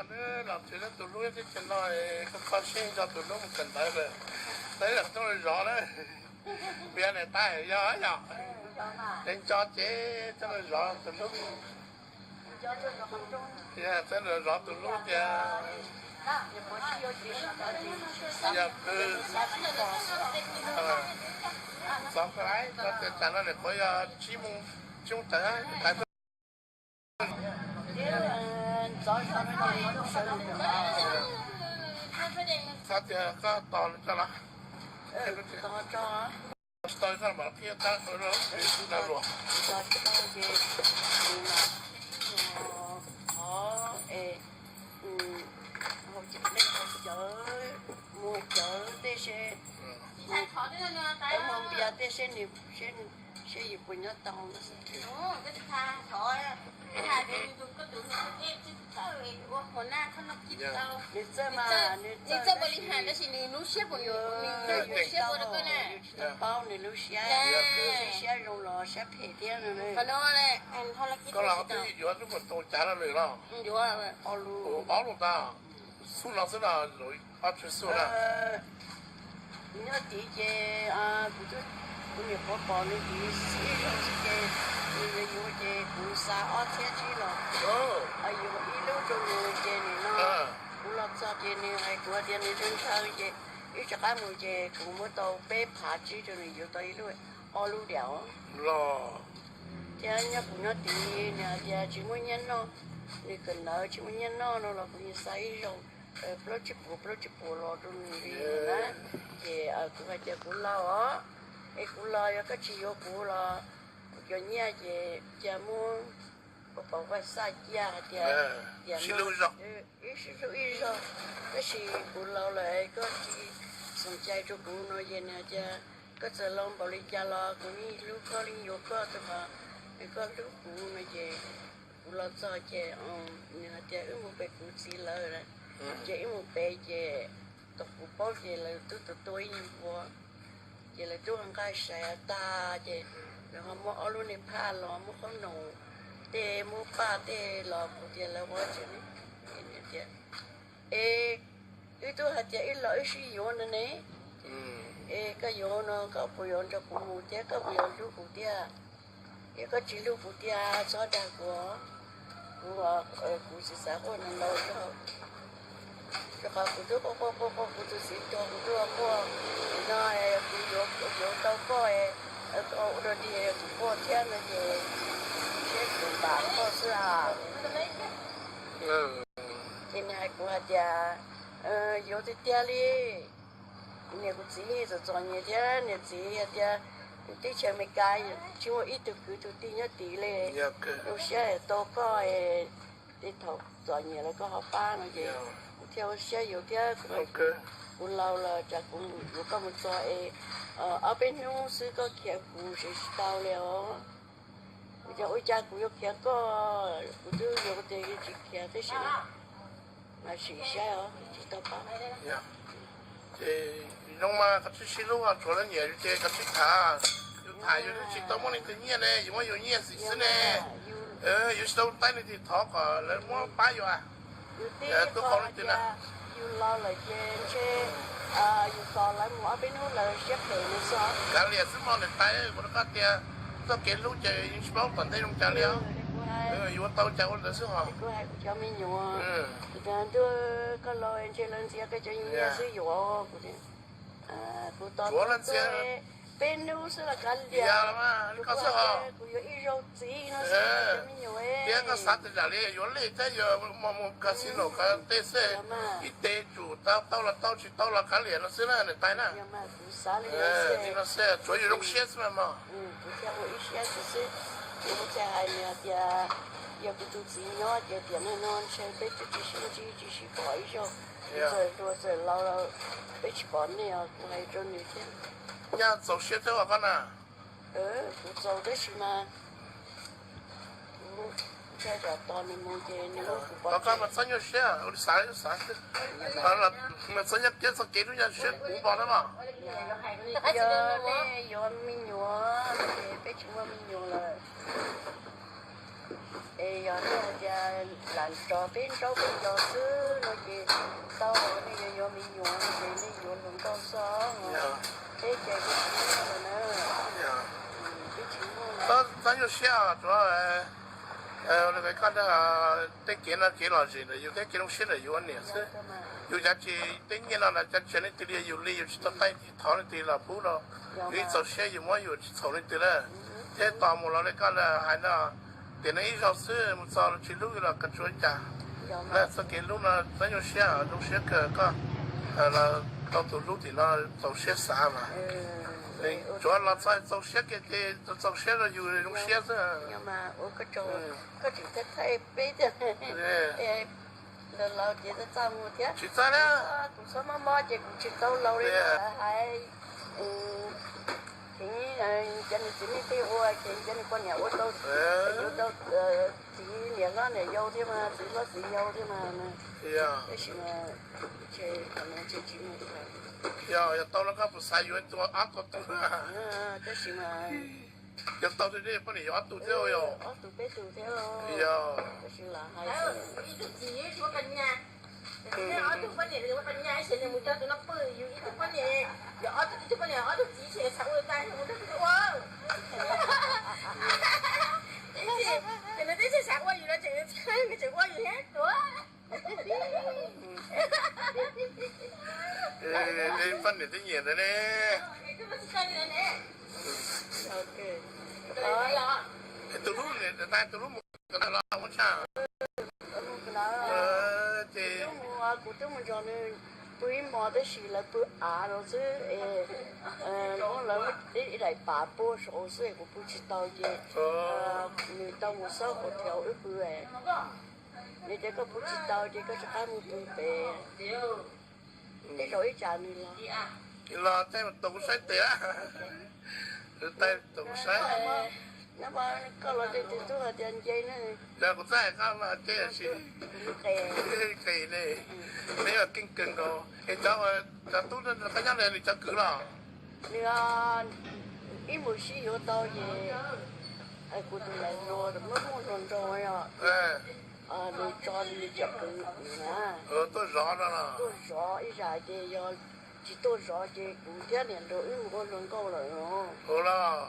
Los txog tus hlub teb chaws no, koj kho siab nco tus hlub mus kawm ntawv lawm, teb los coj los zov na. Piav niam tais yog yom, ces nco ces coj los zov tus hlub. Txawm los zov tus hlub tias yog kwv, xov koj laiv, koj tias tsam no niam qhuav yog tsib moos, tsib moos tawm, xav tias koj tos nws tso los, tsis tau koj mam qhia tab luag. Muag cawv tej se, muag npias tej se, seb yus puas nyob tau. Nws txawj mas, nws txawj, tab sis nws lub siab puas, nws tsis tau paub nws lub siab, siab zoo los siab phem thiab no. Koj los twb yuav lub kuam tau cav lo lawm los? Ob lub ntag, xub no xwb no, ob txhua xub na. Nyob tid ces kuv niam qhuav pom nws tid ib zaug xwb ces nws yuav yuav ces kuv xa ob txhiab tsib los yuav ib lub rau nws ces nim no kuv los txog ces nws hais kuv tias nws ntshaw ntshaw ces wb rov qab mus ces kuv muab tau peb phav tsib rau nws yuav tau ib lub, ob lub diam os. Thiab nyob kuv nyob tid nws hais tias tsis muaj nyiaj noj, nws kawm ntawv tsis muaj nyiaj noj no los kuv yeej xa ib zaug plaub tsib puas plaub tsib puas los rau nws li na. Ces kuv hais tias kuv laus os, es kuv los yog koj tsis yuav kuv los kuv cov nyiaj ces cia muab ua pov vaj xaj cia hais tias tias no ib sib hlub ib zaug, tab sis kuv laus lawm koj tsis xom cai rau kuv no ces nws hais tias koj txawm laus npaum li cas los kuv yeej hlub koj li yuav koj rau qhov koj hlub kuv no ces kuv los txog ces nws hais tias wb mus pem kuv txiv lawv, ces wb mus pem ces thaum kuv paub ces lawv twb tua tua ib nyuag npua, ces lawv twb ua nqaij sai tag ces lawv ho muab ob lub niag phaj los muab qhob noom tej muab paj tej los kuv tias lawv ua tseem tias es wb twb hais tias wb los wb sib yuav no ne, es koj yuav no koj puas yuav nrog kuv mus thiab koj puas yuav hlub kuv thiab? Yog koj tsis hlub kuv tiag txhob dag kuv, kuv, kuv tsis xav quaj ntau ntau zog, rau qhov kuv twb quaj quaj quaj quaj kuv tus txiv tuag kuv twb quaj, nim no kuv yuav tau koj, koj ua rau tias kuv quaj thiab no ces seb kuv npam koj xwb a. Ces nws hais kuv hais tias yuav tiag tiag li. Kuv niam kuv txiv txom txom nyem thiab niam txiv hais tias teb chaws Amelikas tsis muaj ib tug kwv tug tij nyob tid li. Zoo siab tau koj, tej thaum txom nyem lawm koj ho pab no ces kuv thiaj ua siab yuav thiab kuv, kuv laus lawm tsam kuv yuav koj mus txog es ob peb hnub xwb koj khiav kuv tsis tau li os. Kuv tias ua cas kuv yuav khiav koj, kuv twb yuav tias tsis khiav tib si, mas sim saib os tsis tau paub. Ces zoo mas koj tsis sib hlub, tsuav leej nyiam yus ces koj tsis tham, yus tham yus twb tsis tau muaj leej twg nyiaj ne, yus muab yus nyiaj xwb ne. Yus tsis tau taib leej twg thov kom lawv muab pab yus. Yus tib qho hais tias yus laus lawm ces ntshe yus tos lawv mus ob peb hnub lawv siab phem li xwb. Kav liam xwb mog niam tais, kuv rau koj tias txoj kev hlub ces yeej tsis paub tom ntej zoo cas li os. Yuav tau cas ua ntawd xwb hos. Kuv hais kuv cov me nyuam, kuv tias ntuj, koj laus ntshe lawv ntxias koj cov nyiaj xwb yuav kuv. Kuv tos lawv ntxias peb hnub xwb los kav liam, kuv yuav ib zaug txiv no xwb cov me nyuam. Thiab koj xav tias zam li yuav lej thiab yuav mos mus casino tej xwb, ib teg tsum tau tau los tau tsis tau los kav liam no xwb na niam tais na. Li no xwb tsuav yus zoo siab xwb mas mog. Kuv thiaj ua ib siab xwb xwb, kuv thiaj hais nws tias yog kuv tus txiv nyob ces tiam neej no ntshe peb twb tsis sib ntsib tsis sib pom ib zaug, txawm hluas txawm laus los peb tsis pom nej os, kuv hais rau nws thiab. Nyaj txaus siab thiab os koj na. Kuv txaus tab sis mas kuv ntshai tsam tos nws mus ces nws muab kuv pov tseg. Koj mas txhob nyuaj siab, ua li xav xav xwb. Mas txhob nyuaj kiag txoj kev hlub nyuaj siab kuv pom na mog. Yog nej yuav me nyuam ces peb tsis muaj me nyuam lawm. Es yog nej hais tias lam tso peb ntaub peb ntawv xwb no ces tau, nej yuav yuav me nyuam ces nej yuav hluas nkauj xwb. Peb ces peb tsis muaj lawm na. Peb tsis muaj lawm. Txhob nyuaj siab, tsuav koj tej kev no kev lom zem ntawm yus thiab kev zoo siab ntawm yus ua niam xwb. Yus cav tsis tej nyiaj no na, cav tsis leej twg li, yus li yus tsis tau qeej thov leej twg los pub no. Yus ib txaus siab yus muab yus tsis txhaum leej twg na. Thiab tos mus los li koj hais no, tiam neej ib zaug xwb mus txog los tsis hlub los koj tsuav cas. Txoj kev hlub no txhob nyuaj siab, zoo siab kawg koj tau tus hlub tim no txaus siab xav mas. Tsuav los txog txaus siab kiag ces txaus siab rau yus zoo siab xwb. Koj tseem thaij thaij peb tiag. Laus laus ces txaj txaj muag thiab. Tsis txaj na. Kuv txhob mob mob ces kuv tsis tau laus li lawm hais. Ces cov niam txiv neej tej ua ces cov niam poj niam ua tau, ua tau txiv niam hlob niam yau thiab mas, txiv hlob txiv yau thiab mas. Tab sis mas, yog tau los koj puas xav yuav tus ob tug tug? Tab sis mas, yog tau thiab poj niam yuav ob tug thiab yog? Ob tug peb tug thiab. Yog. Tab sis lam hais, ob tug poj niam ua pas nyaj ces nws mus coj tus no pw, yus ib tug poj niam, yog ob tug, ib tug poj niam ob tug txiv ces xav ua tas mus nrog tus ua. Ces nws twb tsis xav ua yus los tseem, nws tseem ua yus thiab tuav. Poj niam twb nyiam ntawd ne. Tus hlub, tus hlub mus kawm ntawv los muaj tshaj. Ces kuv twb mus nrog nws pw ib hmos tab sis lawv pw av los xwb es, lawv ib daim pam puag saud xwb es kuv pw tsis tau ces nws tau mus xab hauv thiab wb pw. Nws tias koj pw tsis tau ces koj rov qab mus pw pem. Tej zaum ib tsam nws los. Los tej mus tus saib tes, tej tus saib. Nyob mas koj los tej tus tub hais tias nce na. Yog kuv txawj hais koj mas ces qis ne. Neb ua keej kawg nkaus es cov, cov tub koj nyob li nws cov kwv los? Nws ib mus sib yuav tau ces kuv tus lawv hluas muab muaj hluas nraug os. Nws tso nws cov kwv na, tuaj zov no, tuaj zov ib zam ces yog tsis tuaj zov ces kuv thiab niam nraug wb mus ua hluas nkauj lawm no. Ua los,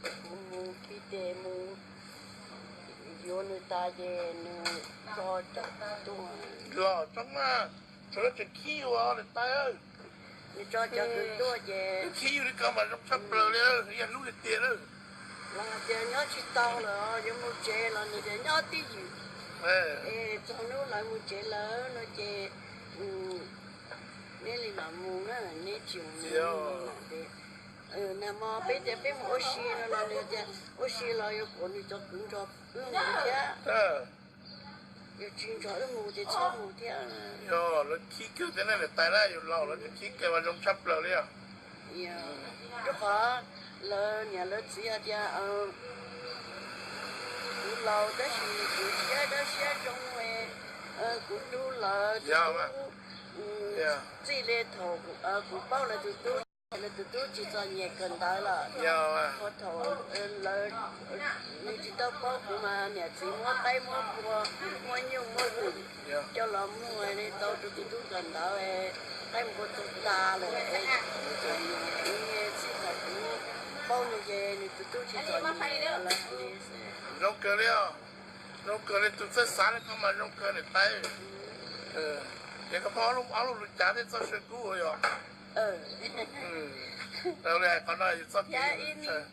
ces kuv mus khi tes mus yuav nws tas ces nws tso cov kwv tuaj. Los tsob mas, tseem khib ua li tas. Nws tso cov kwv tuaj ces khib yus li ko mas zoo tshaj plaws li, yog hlub li tiag lawm. Los hais tias nyob tsis tau lawm yuav mus tsev los nws tias nyob twj ywm. Es txog hnub lawv mus tsev lawm no ces neb li mam mus na, neb tsis mus. Nag hmo peb tias peb mus ua si no los nws tias ua si los yuav kom nws cov kwv nrog wb mus thiab. Yog tsis nrog wb mus ces txhob mus thiab. Yog lawv khib kawg thiab ne, niam tais na, yus laus lawv tseem khib kawg mas zoo tshaj plaws li os. Rau qhov lawv niam lawv txiv hais tias kuv laus tab sis kuv siab dawb siab zoo, kuv tu lawv tus tub txij li thaum kuv paub lawv tus tub, lawv tus tub tsis txom nyem kawm ntawv lawm. Ho thaum lawv, nws tsis tau paub kuv mas niam txiv muab qaib muab npua, muab nyuj muab twm coj los muag li tau rau tus tub kawm ntawv, qaib npua tu tas lawm. Txij thaum kuv paub nws ces nws tus tub tsis txom nyem lawm. Zoo kawg li os. Zoo kawg li, tus txawj xav li koj mas zoo kawg niam tais. Ces koj pom ob lub lus cav thiab txoj saw kub yog. Li hais qhov no yus txoj kev,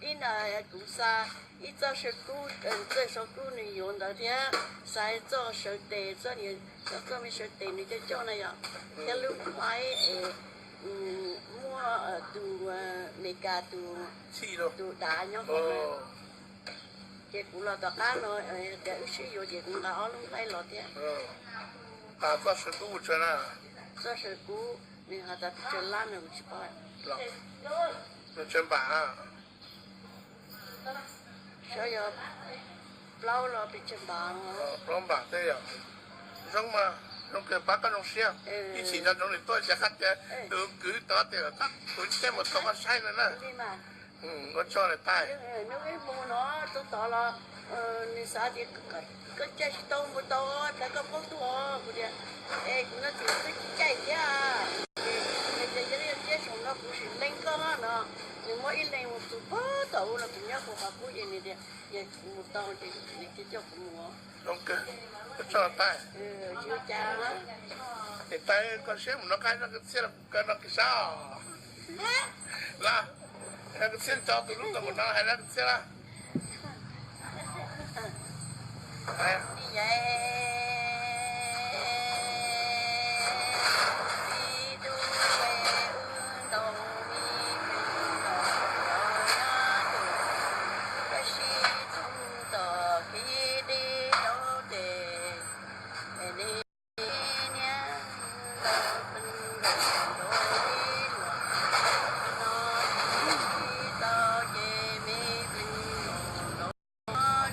ib na kuv xa ib txoj saw kub, txoj saw kub nws yuav ntawd thiab, xa ib txoj saw tes, txoj me saw tes nws coj coj na yom, thiab lub maib es muaj tus Meskas tus, tus dav nyob qhov no. Ces kuv los tom qab no, tias wb sib yuav ces kuv nqa ob lub maib los thiab. Txoj saw kub, txoj saw kub nws hais tias pes tsawg lab no kuv tsis paub. Pes tsawg npam? Xyov yog plaub los pes tsawg npam. Plaub npam thiab yog. Zoo mas, zoo kawg, pab koj zoo siab. Ib chim nco ntsoov nws tuaj xyov qab tias tus kwv tod tias koj tus tsheb mus tau koj saib no na. Ua tsaug niam tais. Hnub ib mus no rau tod los nws xav tias koj caij tsis tau mus tau, thov koj pab tuaj. Kuv tias es kuv no tsis, twb tsis caij thiab. Nws tias yog li tias saum no kuv sim lees koj no. Nws muab ib leeg mus txog pag tom ub los kuv nyob puag qhov qub ces nws tias yog kuv mus tau ces nws thiaj coj kuv mus. Zoo kawg, ua tsaug tais. Niam tais, koj siab mus no qab noj kwv txhiaj los kuv kaw noj kwv sab os. Los, noj kwv txhiaj tso tus lub tau mus no hais noj kwv txhiaj lawm.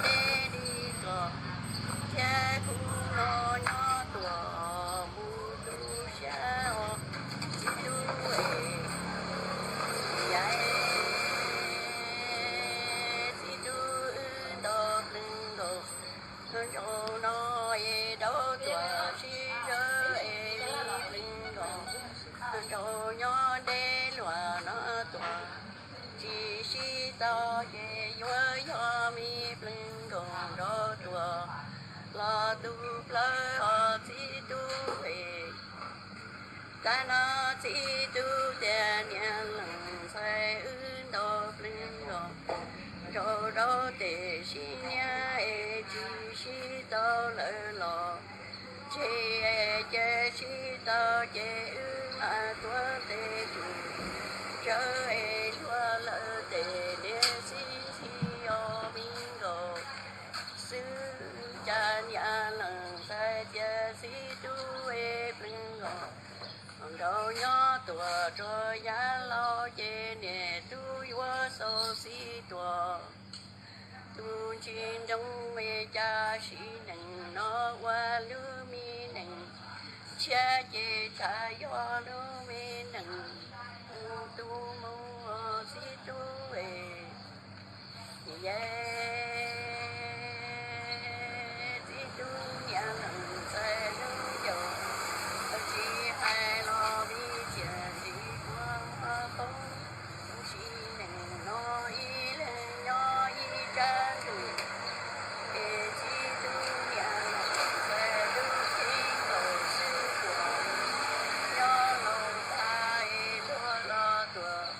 Deb li ko thiab kuv no nyob tuaj mus tu siab os, txiv tub es, yam es txiv tub wb nto plees nkaus. Nraum no es rau tuaj sib zog es me plees nkaus. Nraum nyob deb luaj no tuaj tsis sib tau ces yuav yog me plees nkaus nrau tuaj los tu plaws os txiv tub es. Tag no txiv tub tias niam leej ntxhais wb nto plees nkaus nrau rau tes sib niab es tsis sib tau lawm los tseg ces sib tau ces wb mam tuav tes tus tsawb es luag lawm tes niam txiv txhij os me nkaus xwb. Cas niam leej ntxhais tias txiv tub es plees nkaus nraum nyob tuaj rau yav laus ces niam tub yuav xau xib tuaj. Tus ntsis nroo me cas sim neej no ua lub me neej tshiab ces tsam yog lub me neej tus mus xib tub es. Yam txiv tub niam leej ntxhais lub yaus tsis hais los vim tias ntsis ua poob sim neej no ib leeg nyob ib tsab ntug. Es txiv tub niam leej ntxhais lub cev nkaus xwb tuaj nyob laus tag es tuaj los tuaj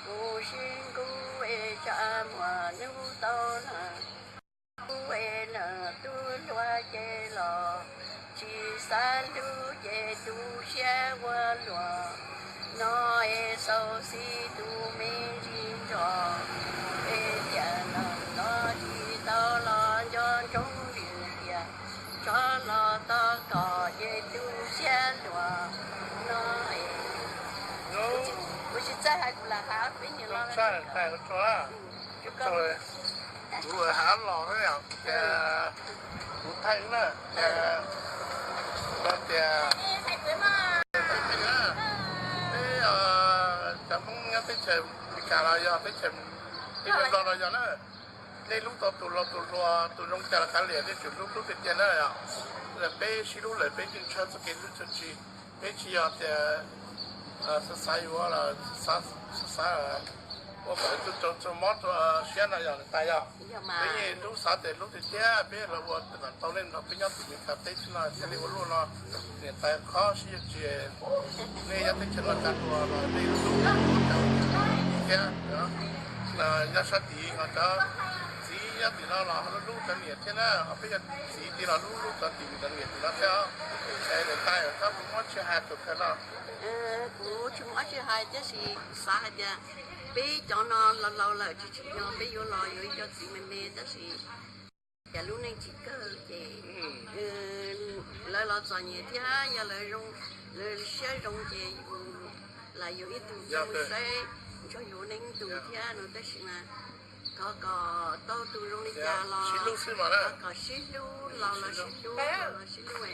mus sib nkuj es tsam muaj hnub tau na. Kuv es lawm tus hluas ces los tsis xav hlub ces tu siab ua luaj no es xau xib tus me ntsis nrog es tiam neej no tsis tau los nco ntsoov li tias tso los tau kom ces tu siab luaj no es. Kuv tsis txawj hais, kuv lam hais ob peb nyuag lo. Kuv hais ob los na, kuv thaij na, tias, peb cov Hmoob nyob teb chaws Amelikas los yog teb chaws, teb chaws Nplog los yog na, nej hlub tau tus laus tus hluas tus zoo cas los kav liam, nej tsum hlub hlub tiag tiag na. Lawm peb sib hlub lawm peb yeej tshawb txoj kev hlub txuj ci, peb tsis yog tias xav xav yuav los xav xav ua kom txog txog mob rau siab no yog niam tais yog. Peb yeej hlub xav tias hlub tiag tiag peb los ua kom tau nej nrog peb nyob tim Meskas teb xwb no thiaj li ua luaj no. Niam tais khob sib yuav tsis, nej nyob teb chaws no tsa dua los nej hlub thiab. Nyob sab tid ho cov txiv nyob tim no los ho hlub hlub cov niam thiab na, ho peb yog txiv tid los hlub hlub cov tim cov niam tim no thiab. Es niam tais txhob muab tsis hais tus kawg no. Kuv tsis muab tsis hais tiam sis kuv xav hais tias peb cov no laus laus lawm tsis tsim nyog peb yuav los yuav ib co txiv me me tab sis cas lub neej tsis kawg ces lawv los txom nyem thiab yog lawv zoo, lawv siab zoo ces yus lam yuav ib tug zoo saib nrog yus neej tus thiab no tab sis mas thov kom tau tus zoo li cas los kom sib hlub, laus los sib hlub, laus los sib hlub.